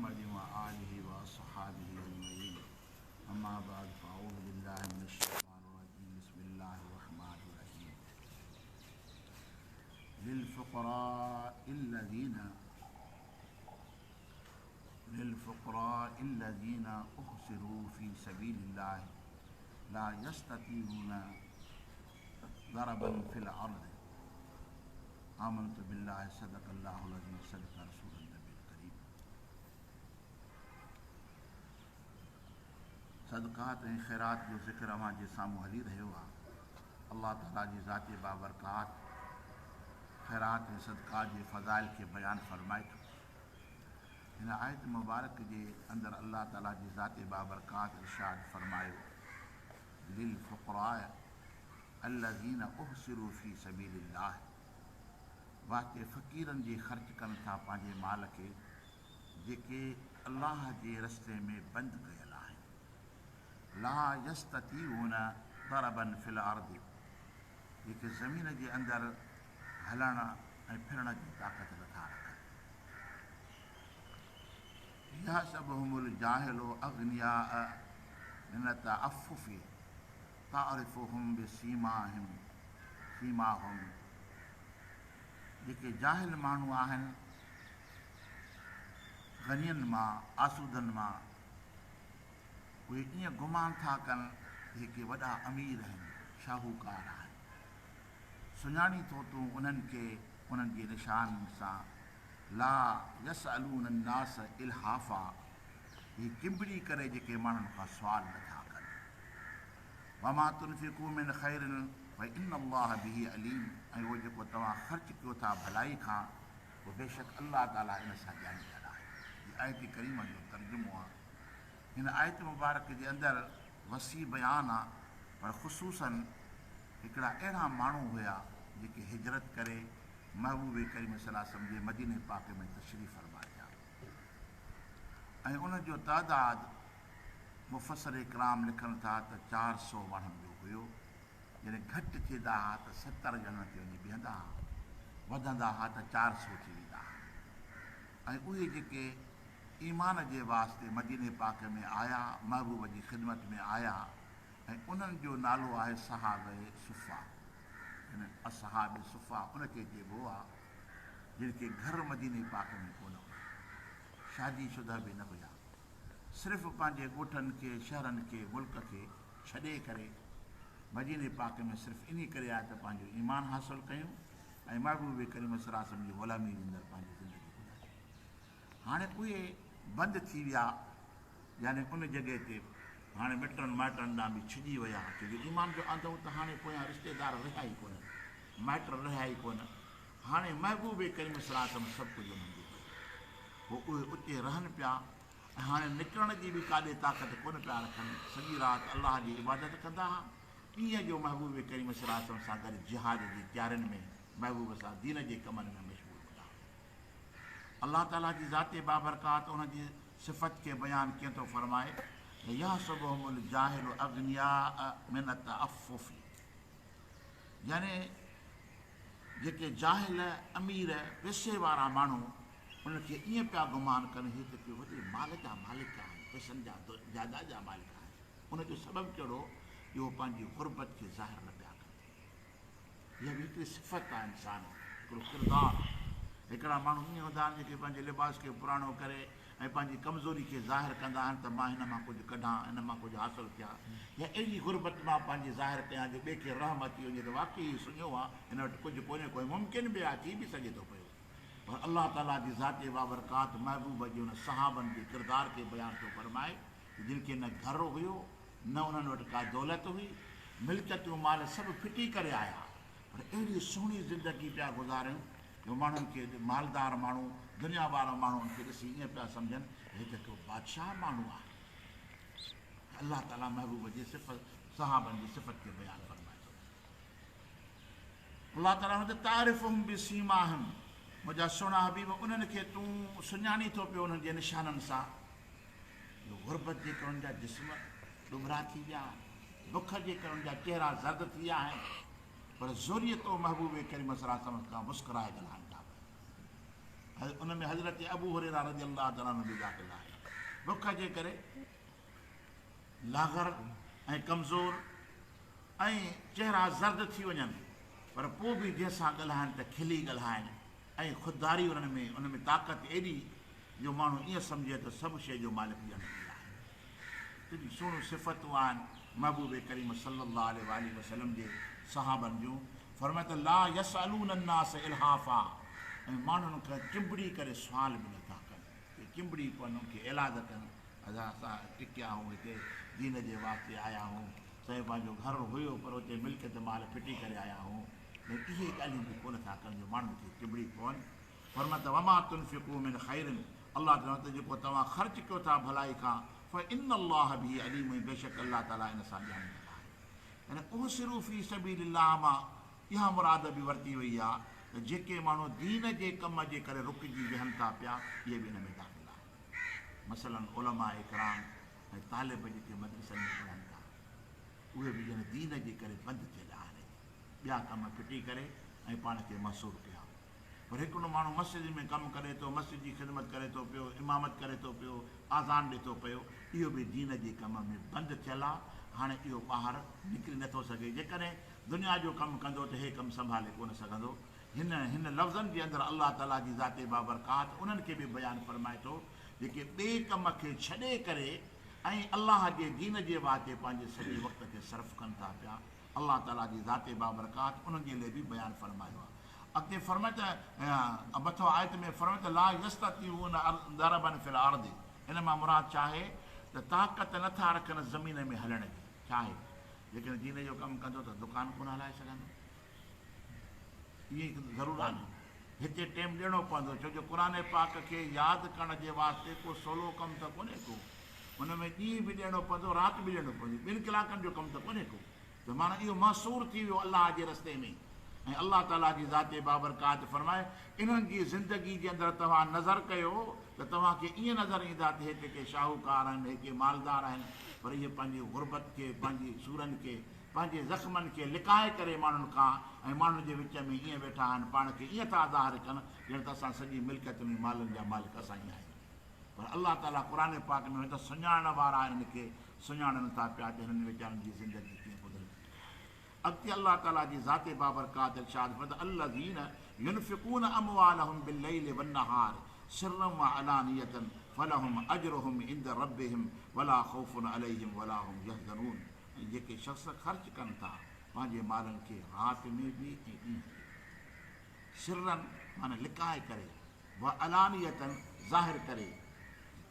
محمد وآله وأصحابه أجمعين أما بعد فأعوذ بالله من الشيطان الرجيم بسم الله الرحمن الرحيم للفقراء الذين للفقراء الذين أحصروا في سبيل الله لا يستطيعون ضربا في الأرض آمنت بالله صدق الله العظيم صدق رسول النبي الڪريم صدقات ۽ خيرات جو ذڪر اوهان جي سامهون هلي رهيو آهي. الله تعالي جي ذات بابرڪات خيرات ۽ صدقات جي فضائل کي بيان فرمائي ٿو. هن آيت مبارڪ جي اندر الله تعالي جي ذات بابرڪات ارشاد فرمايو، للفقراء الذين احصروا في سبيل الله واسطي فقيرن جي خرچ ڪن ٿا پنهنجي مال کي جيڪي الله جي رستي ۾ بند ڪيل آهن. لا يستطيعون ضربا في الارض جيڪي زمين جي اندر هلڻ ۽ ڦرڻ جي طاقت نٿا رکن. يحسبهم الجاهل اغنياء من التعفف تعرفهم بسيماهم سيماهم جيڪي جاهل ماڻهو آهن غنين مان، آسودن مان، اهي ائين گمان ٿا ڪن ته هي ڪي وڏا امير آهن، شاهوڪار آهن. سڃاڻين ٿو تون انهن کي انهن جي نشانن سان، لا يسألون الناس الحافا، هي چنبڙي ڪري جيڪي ماڻهن کان سوال نه ٿا ڪن. وما تنفقوا من خير فإن الله به عليم ۽ اهو جيڪو توهان خرچ ڪيو ٿا ڀلائي کان پوء بيشڪ الله تعاليٰ ان سان ڄاڻيندڙ آهي. هي آيت ڪريمه جو ترجمو آهي. هن آيت مبارڪ جي اندر وسيع بيان آهي پر خصوصاً هڪڙا اهڙا ماڻهو هيا جيڪي هجرت ڪري محبوب ڪريم صلي الله عليه وسلم جي مديني پاڪ ۾ تشريف فرما ٿيا ۽ ان جو تعداد مفسر ڪرام لکن ٿا ته 400 ماڻهن جو هيو. جڏهن گهٽ ٿيندا ها ته 70 ڄڻن تي وڃي بيهندا ها، وڌندا ها ته 400 ٿي ويندا ها ۽ اهي جيڪي ايمان جي واسطي مديني پاڪ ۾ آيا، محبوب جي خدمت ۾ آيا ۽ انهن جو نالو آهي صحابه صفه يعني اصحاب صفه ان کي چئبو آهي جن کي گهر مديني پاڪ ۾ ڪونه هيو، شادي شده به نه هيا، صرف پنهنجي ڳوٺن کي، شهرن کي، ملڪ کي ڇڏي ڪري مديني پاڪ ۾ صرف انهي ڪري آيا ته پنهنجو ايمان حاصل ڪيون ۽ محبوب ڪريم صلي الله عليه وسلم جي غلامي جي اندر پنهنجي زندگي گذاريون. هاڻي اهي بند ٿي ويا يعني ان جڳهه تي هاڻي مٽن مائٽن ڏانهن به ڇڄي ويا ڇو جو ايمان جو آندئون ته هاڻي پويان رشتيدار رهيا ئي ڪونه، مائٽ رهيا ئي ڪونه، هاڻي محبوب ڪريم صلي الله عليه وسلم سڀ ڪجهه انهن جو ڪيو. پوء اهي اتي رهن پيا ۽ هاڻي نڪرڻ جي به ڪاڏي طاقت ڪونه پيا رکن، سڄي رات الله جي عبادت ڪندا ها، ڏينهن جو محبوب ڪريم صلي الله عليه وسلم سان گڏ جهاد جي تيارين ۾ محبوب سان دين جي ڪمن ۾ مشغول هوندا هيا. الله تعاليٰ جي ذات بابرڪات انهن جي صفت کي بيان ڪيئن ٿو فرمائي ته يحسبهم الجاهل اغنياء من التعفف يعني جيڪي جاهل امير پئسي وارا ماڻهو انهن کي ائين پيا گمان ڪن هي ته ڪي وڏي مال جا مالڪ آهن، پئسن جا جائداد جا مالڪ آهن. ان جو سبب ڪهڙو جو هو پنهنجي غربت کي ظاهر نه پيا ڪن. اها به هڪڙي صفت آهي انسان جي، هڪڙو ڪردار آهي. هڪڙا ماڻهو ائين هوندا آهن جيڪي پنهنجي لباس کي پراڻو ڪري ۽ پنهنجي ڪمزوري کي ظاهر ڪندا آهن ته مان هن مان ڪجهه ڪڍان، هن مان ڪجهه حاصل ڪيان يا اهڙي غربت مان پنهنجي ظاهر ڪيان جو ٻئي کي رحم اچي وڃي ته واقعي هي سڃو آهي، هن وٽ ڪجهه ڪونهي ڪو ۽ ممڪن به آهي ٿي به سگهي ٿو پيو. پر الله تعاليٰ جي ذات بابرڪات محبوب جي ان صحابن جي ڪردار کي بيان ٿو فرمائي ته جن کي نه گهر هيو نه انهن وٽ ڪا دولت هئي، ملڪيتون مال سڀ ڦٽي ڪري آيا پر اهڙي سهڻي زندگي پيا گذارين جو ماڻهن کي مالدار ماڻهو دنيا وارا ماڻهو ان کي ڏسي ائين پيا سمجهن ته هي ته ڪو بادشاهه ماڻهو آهي. الله تعاليٰ محبوب جي صفت صحابن جي صفت کي بيان فرمائي ٿو. الله تعاليٰ فرمائي ٿو تعرفهم بسيماهم منهنجا سهڻا حبيب انهن کي تون سڃاڻين ٿو پيو انهن جي نشانن سان جو غربت جي ڪري انهن جا جسم ڏٻرا ٿي ويا آهن، بک جي ڪري انهن جا چهرا زرد ٿي ويا آهن، پر زوريء تو محبوب ڪريم صلي الله عليه وسلم کان مسڪرائي ڳالهائن ٿا پيا. ان ۾ حضرت ابو هريره رضي الله تعالٰي عنه به داخل آهي. بک جي ڪري لاغر ۽ ڪمزور ۽ چهرا زرد ٿي وڃن پر پوء به جنهن سان ڳالهائن ته کلي ڳالهائن ۽ خودداري انهن ۾ انهن ۾ طاقت ايڏي جو ماڻهو ائين سمجهي ته سڀ شيء جو مالڪ ڄڻ هي آهي. ڪيڏيون سهڻيون صفتون آهن محبوب ڪريم صلّي الله عليه واٰله وسلّم جي صحابن جون، فرمايو ته لا يسألون الناس الحافا ۽ ماڻهن کان چنبڙي ڪري سوال به نٿا ڪن، جي چنبڙي پون ان کي ايلاز ڪن، ادا اسان ٽڪيا آهون هتي دين جي واسطي آيا آهون، سائين پنهنجو گهر هيو پر اتي ملڪيت مال ڦٽي ڪري آيا آهون، ۽ اهي ڳالهيون به ڪونه ٿا ڪن جو ماڻهن کي چنبڙي پون. فرمايو ته وما تنفقوا من خير الله تعالي ته جيڪو توهان خرچ ڪيو ٿا ڀلائي کان فان الله به عليم ۽ بيشڪ الله تعالي ان سان ڄاڻيندڙ آهي. يعني احصروا في سبيل الله مان اها مراد به ورتي وئي آهي ته جيڪي ماڻهو دين جي ڪم جي ڪري رڪجي ويهن ٿا پيا اهي به ان ۾ داخل آهن. مثلا علماء ڪرام ۽ طالب جيڪي مدرسن ۾ پڙهن ٿا اهي به ڄڻ دين جي ڪري بند ٿيل آهن ٻيا ڪم ڦٽي ڪري ۽ پاڻ کي محصور ڪيا. پر هڪڙو ماڻهو مسجد ۾ ڪم ڪري ٿو، مسجد جي خدمت ڪري ٿو پيو، امامت ڪري ٿو پيو، آذان ڏي ٿو پيو، اهو به دين جي ڪم ۾ بند ٿيل آ، هاڻي اهو ٻاهر نڪري نه ٿو سگهي، جيڪڏهن دنيا جو ڪم ڪندو ته هي ڪم سنڀالي ڪونه سگهندو. هن هن لفظن جي اندر الله تعاليٰ جي ذات بابرڪات انهن کي به بيان فرمائي ٿو، جيڪي ٻئي ڪم کي ڇڏي ڪري ۽ الله جي دين جي واسطي پنهنجي سڄي وقت کي صرف ڪن ٿا پيا. الله تعاليٰ جي ذات بابرڪات انهن جي لئه به بيان فرمايو آهي. اڳتي فرمائي ته مٿو آيت ۾ فرمائي ته لا يستطيعون ضربا في الارض ان مان مراد ڇا آهي ته طاقت نه ٿا رکن زمين ۾ هلڻ جي. ڇا آهي؟ جيڪڏهن دين جو ڪم ڪندو ته دڪان ڪونه هلائي سگهندو. ائين ضرور آهي نه هتي ٽيم ڏيڻو پوندو ڇو جو قرآن پاڪ کي ياد ڪرڻ جي واسطي ڪو سولو ڪم ته ڪونهي ڪو. ان ۾ ڏينهن به ڏيڻو پوندو رات به ڏيڻو پوندي ٻن ڪلاڪن جو ڪم ته ڪونهي ڪو ته معنيٰ اهو محصور ٿي ويو الله جي رستي ۾ ۽ الله تعاليٰ جي ذات بابرڪات فرمائي انهن جي زندگي جي اندر توهان نظر ڪيو ته توهان کي ائين نظر ايندا ته هي ته ڪي شاهوڪار آهن هي ڪي مالدار آهن پر اهي پنهنجي غربت کي پنهنجي سورن کي پنهنجي زخمن کي لڪائي ڪري ماڻهن کان ۽ ماڻهن جي وچ ۾ ائين ويٺا آهن پاڻ کي ائين ٿا ظاهر ڪن ڄڻ ته اسان سڄي ملڪيتن ۽ مالن جا مالڪ اسان ئي آهيون. پر الله تعاليٰ قرآن پاڪ ۾ ته سڃاڻڻ وارا انهن کي سڃاڻن ٿا پيا ته هنن ويچارن جي زندگي ڪيئن گذري چڪي آهي. اڳتي الله تعاليٰ جي ذات بابرڪات ارشاد فرمائي ٿو الذين ينفقون اموالهم بالليل والنهار سرا وعلانية فلهم اجرهم عند ربهم ولا خوف عليهم ولا هم يحزنون ۽ جيڪي شخص خرچ ڪن ٿا پنهنجي مالن کي رات ۾ به ۽ ڏينهن به سرا معنيٰ لڪائي ڪري وعلانية ظاهر ڪري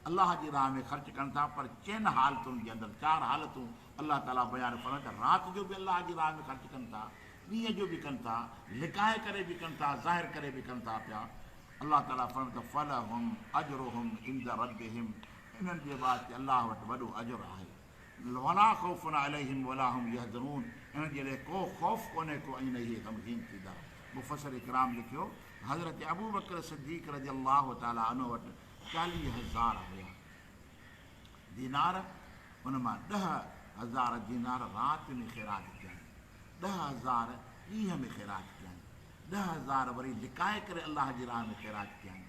الله جي راهه ۾ خرچ ڪن ٿا پر چئن حالتن جي اندر چار حالتون الله تعاليٰ بيان فرمائي ته رات جو به الله جي راهه ۾ خرچ ڪن ٿا ڏينهن جو به ڪن ٿا لڪائي ڪري به ڪن ٿا ظاهر ڪري به ڪن ٿا پيا الله تعاليٰ فرمائي ته فلهم اجرهم عند ربهم انهن جي واسطي الله وٽ وڏو اجر آهي. ولا خوف عليهم ولا هم يحزنون انهن جي لاء ڪو خوف ڪونهي ڪو ۽ نه اهي غمگين ٿيندا. مفسر ڪرام لکيو ته حضرت ابوبڪر صديق رضي الله تعالٰي عنه وٽ 40,000 هيا دينار ان مان 10,000 دينار رات ۾ خيرات ڪيائين، 10,000 ڏينهن ۾ خيرات ڪيائين، 10,000 وري لڪائي ڪري الله جي راهه ۾ خيرات ڪيائين،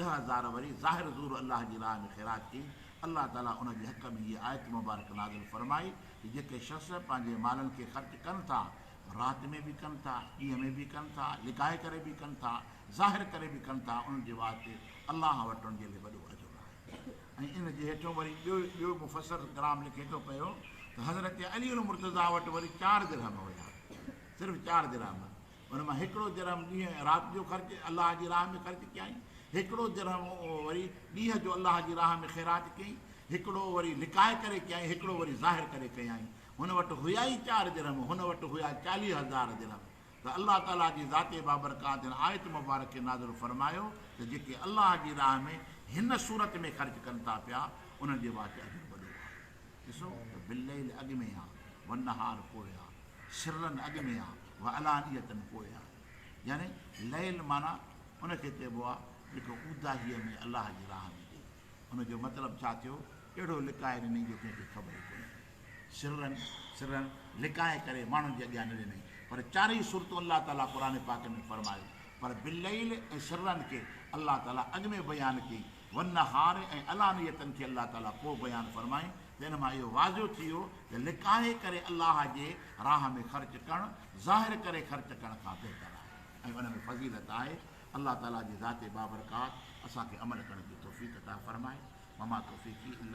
10,000 وري ظاهر ظهور الله جي راهه ۾ خيرات ڪئي، الله تعاليٰ ان جي حق ۾ هيء آيت مبارڪ نازل فرمائي ته جيڪي شخص پنهنجي مالن کي خرچ ڪن ٿا، رات ۾ به ڪن ٿا، ڏينهن ۾ به ڪن ٿا، لڪائي ڪري به ڪن ٿا، ظاهر ڪري به ڪن ٿا، انهن جي واسطي الله وٽ ان جي لاء وڏو اجر آهي. ۽ ان جي هيٺون وري ٻيو ٻيو مفسر ڪرام لکي ٿو پيو ته حضرت علي المرتضيٰ وٽ وري چار درهم هيا، صرف چار درهم، ان مان هڪڙو درهم ڏينهن ۽ رات جو خرچ الله جي راهه ۾ خرچ ڪيائين، هڪڙو درهم وري ڏينهن جو الله جي راهه ۾ خيرات ڪيائين، هڪڙو وري لڪائي ڪري ڪيائين، هڪڙو وري ظاهر ڪري ڪيائين. هن وٽ هيا ئي چار درهم، هن وٽ هيا 40,000 درهم. ته الله تعاليٰ جي ذات بابرڪات هن آيت مبارڪ کي نازل فرمايو ته جيڪي الله جي راهه ۾ هن صورت ۾ خرچ ڪن ٿا پيا، انهن جي واسطي اجر وڏو آهي. ڏسو ته بالليل اڳ ۾ آ، والنهار پوء آ، سرًا اڳ ۾ آ، وعلانيةً پوء آ. يعني ليل معنيٰ ان کي چئبو آ جيڪو اونداهيء ۾ الله جي راهه ۾ ڏئي. ان جو مطلب ڇا ٿيو؟ اهڙو لڪائي ڏنئي جو ڪنهن کي خبر ئي ڪونه پئي. سرًا، سرًا، لڪائي ڪري ماڻهن جي اڳيان نه ڏنئي. پر چارئي صورتون الله تعاليٰ قرآن پاڪ ۾ فرمايو. پر بالليل ۽ سرن کي الله تعاليٰ اڳ ۾ بيان ڪيئي، والنهار ۽ علانيتن کي الله تعاليٰ پوء بيان فرمائين ته ان مان اهو واضح ٿي ويو ته لڪائي ڪري الله جي راهه ۾ خرچ ڪرڻ ظاهر ڪري خرچ ڪرڻ کان بهتر آهي ۽ ان ۾ فضيلت آهي. الله تعاليٰ جي ذات بابرڪات اسان کي عمل ڪرڻ جي توفيق عطا فرمائي. وما توفيقي الا.